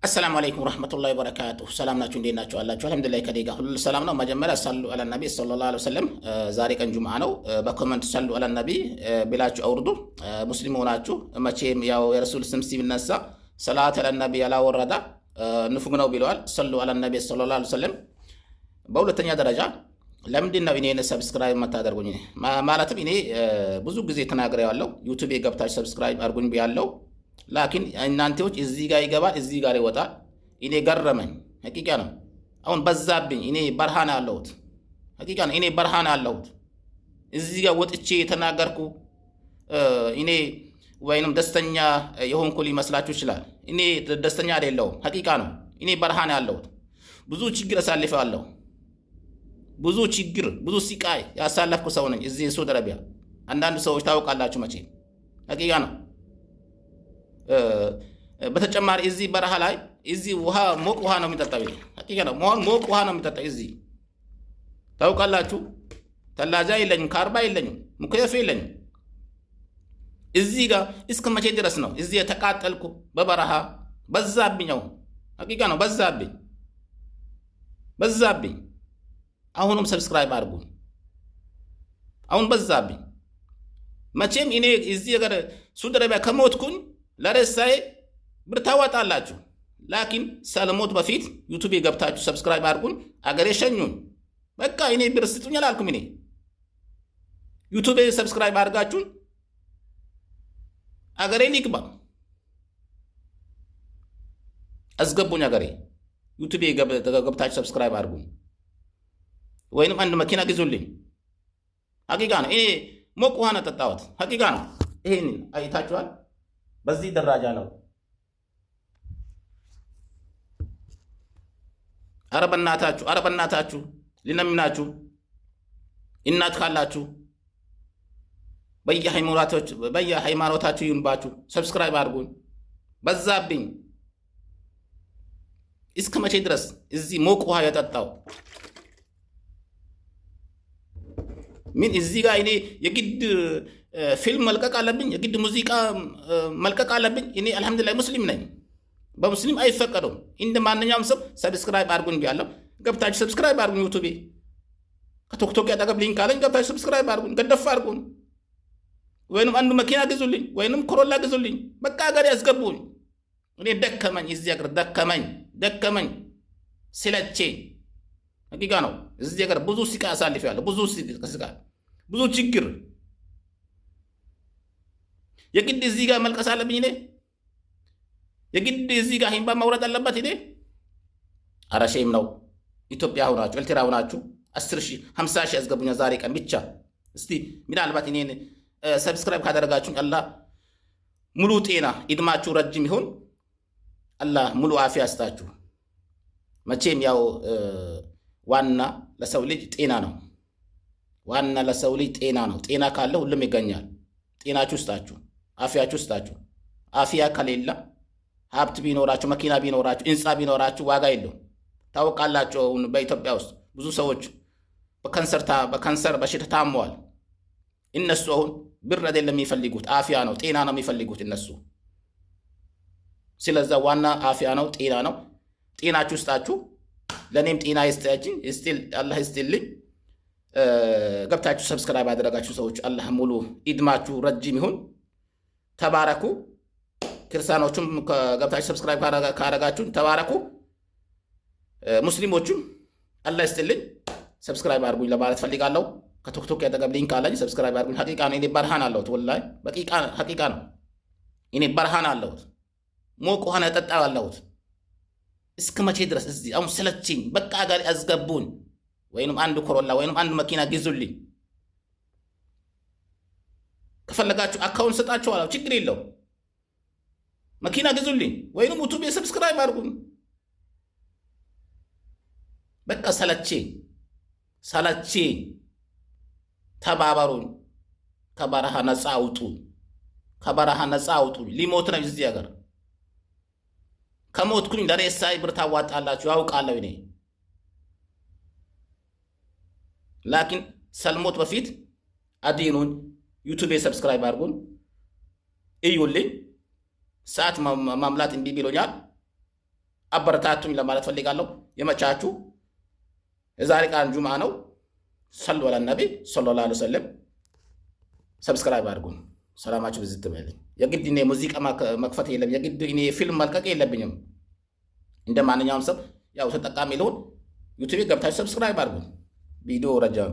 السلام عليكم ورحمة الله وبركاته። ሰላም ናችሁ? እንዴት ናችሁ? አላችሁ? الحمد لله ከኔ ጋር ሁሉ ሰላም ነው። መጀመሪያ صلوا على النبي صلى الله عليه وسلم። ዛሬ ቀን ጁምዓ ነው። በ comment صلوا على النبي ብላችሁ አውርዱ። ሙስሊም ሆናችሁ መቼም ያው የረሱል ስም ሲነሳ صلاة على النبي ያላወረደ ንፉግ ነው ብለዋል። صلوا على النبي صلى الله عليه وسلم። በሁለተኛ ደረጃ ለምንድን ነው እኔን subscribe የማታደርጉኝ? ማለትም እኔ ብዙ ጊዜ ተናግሬዋለሁ። ዩቱብ ገብታችሁ subscribe አድርጉኝ ብያለሁ። لكن እናንተዎች እዚህ ጋር ይገባል፣ እዚህ ጋር ይወጣል። እኔ ገረመኝ። حقيقة ነው። አሁን በዛብኝ። እኔ በረሃ ነው ያለሁት። حقيقة ነው። እኔ በረሃ ነው ያለሁት። እዚህ ጋር ወጥቼ የተናገርኩ እኔ ወይንም ደስተኛ የሆንኩ ሊመስላችሁ ይችላል። እኔ ደስተኛ አይደለሁም። حقيقة ነው። እኔ በረሃ ነው ያለሁት። ብዙ ችግር አሳልፌአለሁ። ብዙ ችግር፣ ብዙ ስቃይ ያሳለፍኩ ሰው ነኝ። እዚህ ሳውዲ አረቢያ አንዳንድ ሰዎች ታውቃላችሁ መቼ حقيقة ነው። በተጨማሪ እዚህ በረሃ ላይ እዚህ ውሃ ሞቅ ውሃ ነው የሚጠጣው። حقيقة ነው። ሞቅ ውሃ ነው የሚጠጣው እዚህ ታውቃላችሁ። ثلاجة የለኝም፣ كهرباء የለኝም፣ مكيف የለኝም። እዚህ ጋር እስከ መቼ ድረስ ነው እዚህ የተቃጠልኩ በበረሃ? በዛብኝ። አሁን حقيقة ነው። በዛብኝ፣ በዛብኝ። አሁንም subscribe አድርጉኝ። አሁን በዛብኝ። መቼም እኔ እዚህ ጋር ሳውዲ አረቢያ ከሞትኩኝ ለሬሳዬ ብር ታዋጣላችሁ። لكن ሳልሞት በፊት ዩቱብ ገብታችሁ subscribe አድርጉኝ፣ አገሬ ሸኙኝ። በቃ እኔ ብር ስጡኝ አላልኩም። እኔ ዩቱብ subscribe አድርጋችሁን አገሬ ልግባ፣ አስገቡኝ አገሬ። ዩቱብ ገብታችሁ subscribe አድርጉኝ፣ ወይንም አንድ መኪና ግዙልኝ። حقيقة ነው። እኔ ሞቅ ውሃ ነው ጠጣሁት። حقيقة ነው። ይሄንን አይታችኋል። በዚህ ደረጃ ነው። ኧረ በእናታችሁ፣ ኧረ በእናታችሁ ልለምናችሁ፣ እናት ካላችሁ በየሃይማኖታችሁ ይሁንባችሁ፣ subscribe አድርጉኝ። በዛብኝ። እስከ መቼ ድረስ እዚህ ሞቅ ውሃ የጠጣው? ምን እዚህ ጋር እኔ የግድ ፊልም መልቀቅ አለብኝ? የግድ ሙዚቃ መልቀቅ አለብኝ? እኔ الحمد لله ሙስሊም ነኝ። በሙስሊም አይፈቀዱም። እንደ ማንኛውም ሰው subscribe አድርጉኝ ብያለሁ። ገብታችሁ subscribe አድርጉኝ። ዩቱቤ ከቲክቶክ ያጠገብ link አለኝ። ገብታችሁ subscribe አድርጉኝ፣ ገደፍ አድርጉኝ። ወይንም አንዱ መኪና ግዙልኝ፣ ወይንም ኮሮላ ግዙልኝ። በቃ ሀገር ያስገቡኝ። እኔ ደከመኝ፣ እዚህ ሀገር ደከመኝ፣ ደከመኝ፣ ስለቼ حقيقة ነው። እዚህ ሀገር ብዙ ስቃይ አሳልፌያለሁ። ብዙ ስቃይ፣ ብዙ ችግር። የግድ እዚህ ጋር መልቀስ አለብኝ እኔ? የግድ እዚህ ጋር እንባ መውረድ አለበት እኔ? ኧረ shame ነው። ኢትዮጵያ ሁናችሁ ኤርትራ ሁናችሁ 10,000 50,000 ያስገቡኛ ዛሬ ቀን ብቻ። እስቲ ምናልባት እኔን subscribe ካደረጋችሁ አላህ ሙሉ ጤና እድማችሁ ረጅም ይሁን። አላህ ሙሉ አፊያ ያስጣችሁ። መቼም ያው ዋና ለሰው ልጅ ጤና ነው። ዋና ለሰው ልጅ ጤና ነው። ጤና ካለ ሁሉም ይገኛል። ጤናችሁ ይስጣችሁ፣ አፊያችሁ ይስጣችሁ። አፊያ ከሌለ ሀብት ቢኖራችሁ፣ መኪና ቢኖራችሁ፣ ህንፃ ቢኖራችሁ ዋጋ የለውም። ታውቃላችሁ፣ አሁን በኢትዮጵያ ውስጥ ብዙ ሰዎች በካንሰር በሽታ ታመዋል። እነሱ አሁን ብር አይደለም የሚፈልጉት፣ አፊያ ነው፣ ጤና ነው የሚፈልጉት እነሱ። ስለዛ ዋና አፊያ ነው፣ ጤና ነው። ጤናችሁ ይስጣችሁ፣ ለእኔም ጤና ይስጣችሁ፣ አላህ ይስጥልኝ። ገብታችሁ subscribe ያደረጋችሁ ሰዎች አላህ ሙሉ ኢድማችሁ ረጅም ይሁን፣ ተባረኩ። ክርስቲያኖቹም ገብታችሁ subscribe ካረጋችሁ ተባረኩ። ሙስሊሞቹም አላህ ይስጥልኝ፣ subscribe አድርጉኝ ለማለት ፈልጋለሁ። ከቲክቶክ ያጠገብ link አለኝ፣ subscribe አድርጉኝ። حقيقة ነው። እኔ በረሃ ነው ያለሁት፣ والله በቂቃ حقيقة ነው። እኔ በረሃ ነው ያለሁት፣ ሞቅ ውሃ ነው የጠጣሁ ያለሁት። እስከ መቼ ድረስ እዚህ? አሁን ስለችኝ። በቃ አገር ያስገቡኝ፣ ወይንም አንድ ኮሮላ ወይንም አንድ መኪና ግዙልኝ። ከፈለጋችሁ account ሰጣችኋለሁ፣ ችግር የለውም። መኪና ግዙልኝ ወይንም ዩቱብ subscribe አድርጉኝ። በቃ ሰለቼ ሰለቼ። ተባበሩኝ። ከበረሃ ነፃ አውጡኝ። ከበረሃ ነፃ አውጡኝ። ሊሞት ነው እዚህ ሀገር። ከሞትኩኝ ለሬሳዬ ብር ታዋጣላችሁ ያውቃለሁ እኔ። لكن ሳልሞት በፊት አዲኑን ዩቱቤ subscribe አድርጉን፣ እዩልኝ። ሰዓት ማምላት እንቢ ብሎኛል። አበረታቱኝ ለማለት ፈልጋለሁ። የመቻችሁ የዛሬ ቀን ጁምዓ ነው። صلوا على النبي صلى الله عليه وسلم። Subscribe አድርጉን። ሰላማችሁ ብዝት ትበልኝ። የግድ እኔ ሙዚቃ መክፈት የለም፣ የግድ እኔ ፊልም መልቀቅ የለብኝም። እንደ ማንኛውም ሰው ያው ተጠቃሚ ልሁን። YouTube ገብታችሁ subscribe አድርጉን። ቪዲዮ ረጀም